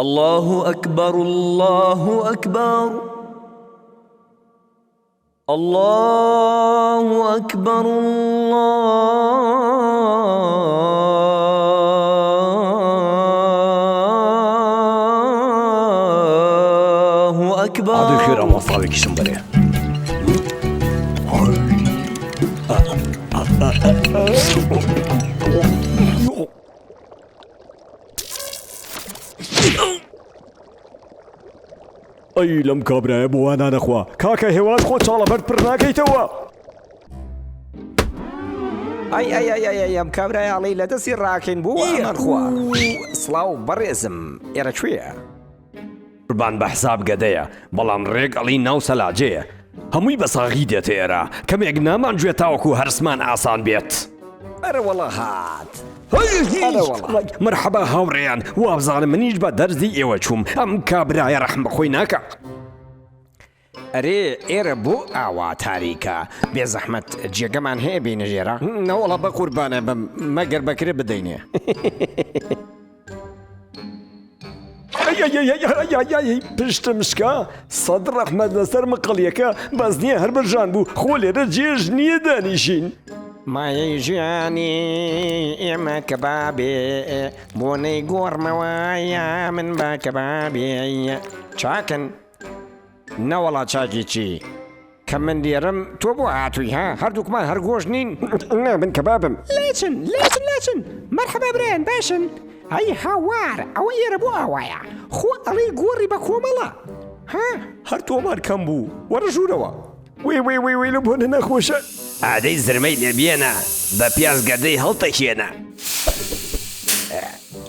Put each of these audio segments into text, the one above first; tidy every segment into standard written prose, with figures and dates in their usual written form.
اللە اکبر اللە اکبر اللە اکبر اللە اکبر. ئادەی خێرا ماستاوێکیشم بەرێ. ئەی لەم کابرایە بۆ وا نانەخوا کاکە هێواش خۆ چاڵە بەرد پڕ ناکەیتەوە. ئای ئای ئای ئای ئای ئەم کابرایە ئەڵێی لە دەستی ڕاکەین بۆ ئەمان خوا سڵاو بەڕێزم ئێرە کوێیە؟ قوربان بە حساب گەدەیە بەڵام ڕێک ئەڵێی ناو سەلاجەیە هەمووی بە ساغی دێتە ئێرە کەمێک نامان گوێ تاوەکو هەرسمان ئاسان بێت. ئەرەوەڵا هات. ئەرەوەڵا. مەرحەبا هاوڕێیان وابزانم منیش بە دەرزی ئێوە چووم ئەم کابرایە ڕەحم بە خۆی ناکا. ئەرێ ئێرە بۆ ئاوا تاریکە؟ بێزەحمەت جێگەمان هەیە بێینە ژێرە؟ نەوەڵا بەقوربانە بم مەگەر بەکرێ بدەینێ. ئەی پشتم شکا سەد ڕەحمەت لەسەر مقەڵیەکە بەس نییە هەر بەژان بوو خۆ لێرە جێژ نییە دانیشین. مایەی ژیانی ئێمە کەبابێ بۆ نەیگۆڕمەوە یا من بە کەبابێ چاکن. نەوەڵا چاکی چی؟ کە من لێرەم تۆ بۆ هاتووی ها؟ هەردووکمان هەر گۆشت نین؟ نا من کەبابم. لاچن لاچن لاچن مەرحەبا برایان باشن؟ ئەی هاوار ئەوە ئێرە بۆ ئاوایە خۆ ئەڵێی گۆڕی بە کۆمەڵە ها؟ هەر تۆمان کەم بوو وەرە ژوورەوە. وەی وەی وەی وەی لە بۆنە ناخۆشە. ئادەی زرمەی لێ بێنە بە پیاز گەدەی هەڵتەکێنە.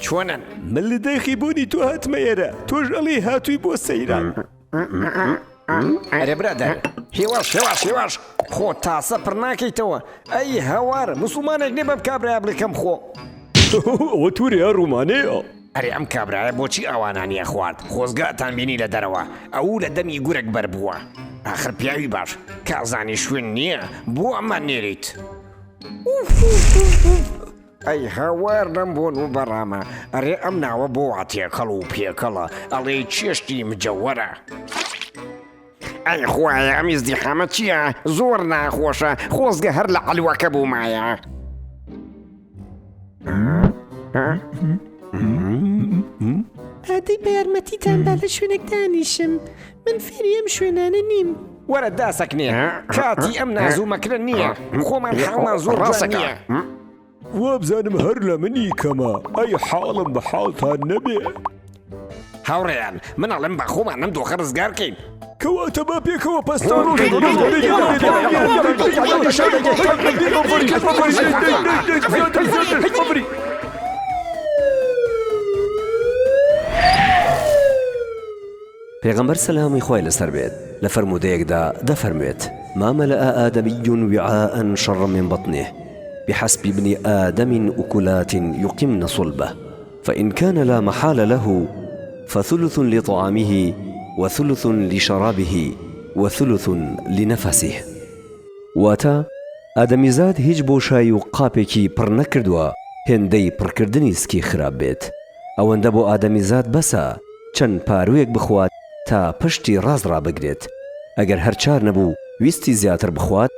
چۆنن؟ من لە داخی بۆنی تۆ هاتمە ئێرە تۆش ئەڵێی هاتووی بۆ سەیران. ئەرێ برادەر هێواش هێواش هێواش خۆ تاسە پڕ ناکەیتەوە ئەی هاوار موسڵمانێک نیە بەم کابرایە بڵێ کەم خۆ. ئەوە تورەیە ڕومانەیە. ئەرێ ئەم کابرایە بۆچی ئاوا نانی ئەخوارد خۆزگە ئەتان بینی لە دەرەوە ئەوو لە دەمی گورگ بەر بووە ئاخر پیاوی باش کە ئەزانی شوێن نییە بۆ ئەمان نێریت. ئەی هاوار لەم بۆن و بەڕامە ئەرێ ئەم ناوە بۆ وا تێکەڵ و پێکەڵە ئەڵێی چێشتی مجەوەرە. ئەی خوایە ئەم ئیزدیحامە چییە زۆر ناخۆشە خۆزگە هەر لە عەلوەکە بوومایە. ئادەی بە یارمەتیتان با لە شوێنێک دانیشم من فێری ئەم شوێنانە نیم. وەرە داسەکنێ کاتی ئەم ناز و مەکرە نییە خۆمان حاڵمان زۆر ڕاست نییە. وابزانم هەر لە منی کەمە ئەی حاڵم بە حاڵتان نەبێ. هاوڕێیان من ئەڵێم با خۆمان لەم دۆخە ڕزگار کەین. کەواتە با پێکەوە پەستان پێغەمبەر سەلامی خوای لەسەر بێت لە فەرموودەیەکدا دەفەرموێت، ما ملأ آدمی وعاء شرا من بطنه بحسب ابن آدم أکلات یقمن صلبه فإن کان لا محالە له فثلث لطعامه وثلث لشرابه وثلث لنفسه. واتە، ئادەمیزاد هیچ بۆشایی و قاپێکی پڕ نەکردووە هێندەی پڕکردنی سکی خراپ بێت، ئەوەندە بۆ ئادەمیزاد بەسە چەند پارووێک بخوات تا پشتی ڕاست ڕابگرێت، ئەگەر هەر چار نەبوو ویستی زیاتر بخوات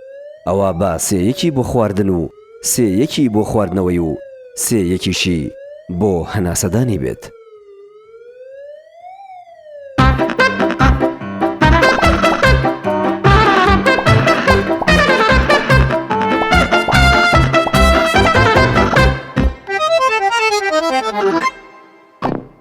ئەوا با سێیەکی بۆ خواردن و سێیەکی بۆ خواردنەوەی و سێیەکیشی بۆ هەناسەدانی بێت.